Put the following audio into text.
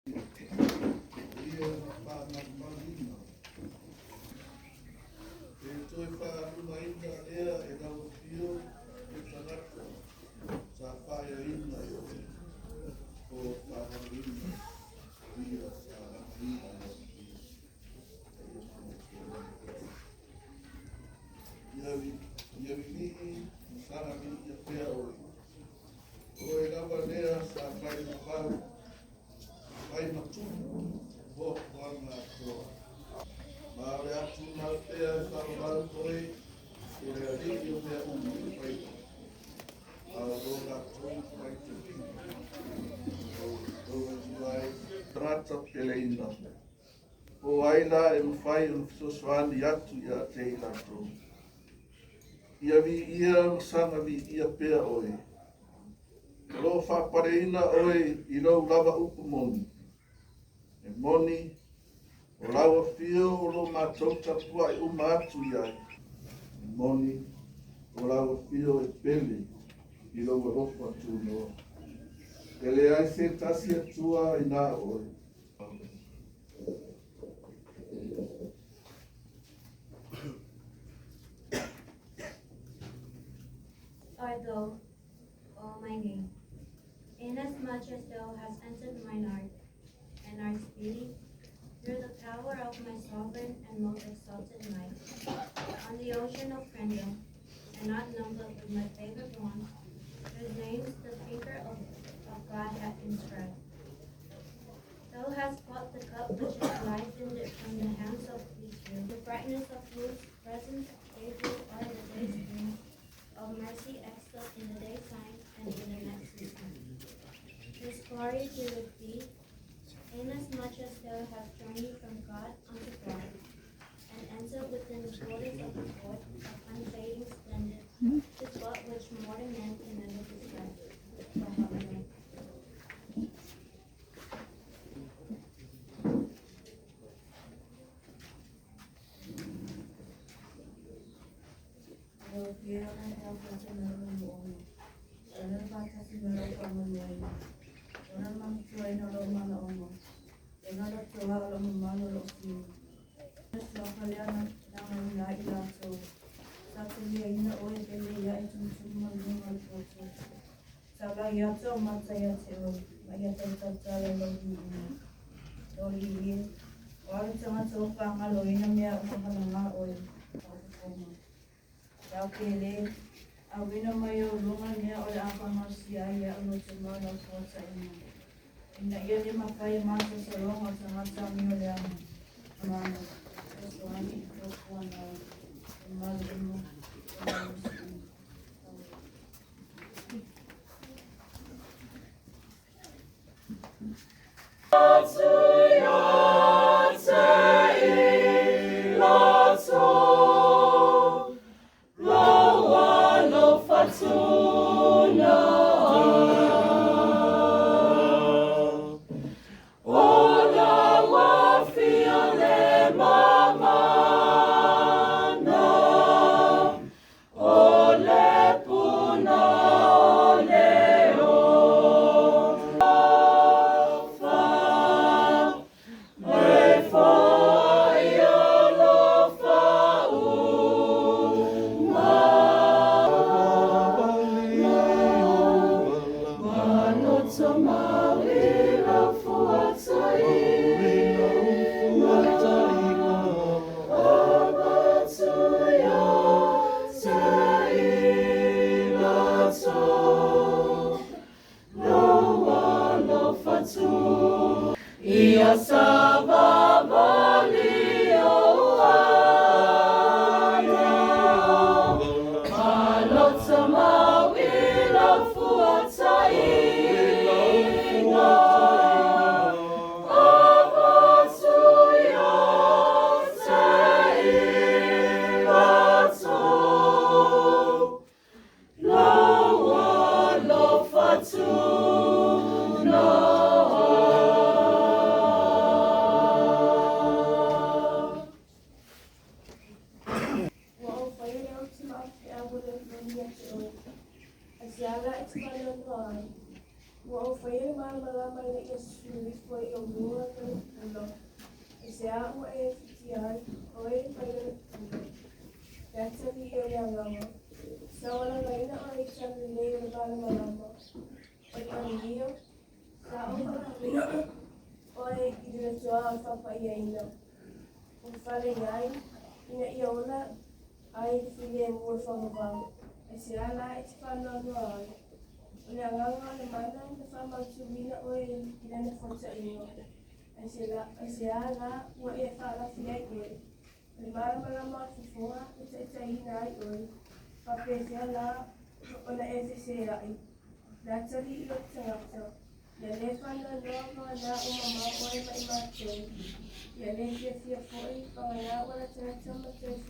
Ia faamalumaluina. E toe faalumaina ea e lau afio le tagata sa faaeaina e oe, po o faagaloina ia sa lagaina lau afio. Ia vivii ma saga viia pea oe. O oe lava lea sa fai ma fau, fai ma tumu mo fuafuaga atoa. Ma o le a tumau pea e faavavau oe o le Alii o mea uma e faia, a o lo latou faitauina o atu ai tagata peleina. Po o ai la e mafai ona fesoasoani atu ia te i latou. Ia viia ma saga viia pea oe. O lo o faapaleina oe i lou lava upu moni. E moni, o lau afio o lo matou tapuai uma atu i ai. E moni, o lau afio e pele i lou alofa tunoa. E leai se tasi Atua ina oe. Art thou, O my name, inasmuch as thou hast entered mine heart, and art speedy, through the power of my sovereign and most exalted might, on the ocean of Christendom, and not numbered with my favored ones, whose names the finger of God hath inscribed. Thou hast caught the cup which is life in the, from the hands of these few, the brightness of whose presence they who are the day springs of mercy excel in the daytime and in the night season. His glory be with thee, inasmuch as thou hast journeyed from God unto God, and entered within the borders of the court of unfading splendor, the spot which mortal man can never describe. So help me God. Lau Afioga e Aupata o le faatasi ma lau faamanuiaina. O le manatuaina o lou manaoga, lona lotoa o lou mamalu o lou fiu. Le suafa lea na lagaina ai i latou. Sa tuliaina oe penei ae tumutumu ma luga o le poto. Sa lagi atu au mata ia te oe, ma ia tautautala i lou viiga. Lou Alii e, o au le tagata ua faagaloina mea uma valaga oe, lau fofoga. Lau kele, auina mai ou luga mea o le a faamalosia ai iaʻu loto ma lau fuataʻiga. Ina ia le mafai e masalosaloga o tagata amioleaga, mana, fesoasoani i fuafuaga mamalu uma o malosi uma. Ia savavali o ana, Malota mau i lau fuataʻiga, Avatu ia te i latou, Lou alofa tunoa. maualuga ma le pupula. Aisea ua e fitia ai, oe mai lona pupula? Le atalii o le agaga, sa ua lagaina oe i talalelei o le malamalama. O le manuia, sa ou faamauina oe i le lotoa o le faapaiaina. Ua fale ai, ina ia ola ai le filemu o le faavavau. Aisea la e te faanoanoa ai? O le agaga o le mana na faamautuina oe i lana fuataʻiga. Aisea la ua e faalafi ai oe? O le malamalama o le fofoga e taitaiina ai oe. Faapefea la ona e feseai? Le atalii o le tagata, ia lē faanoanoa vagana ua mamao oe mai matou. Ia lē fiafia foi vagana ua latalata ma toe.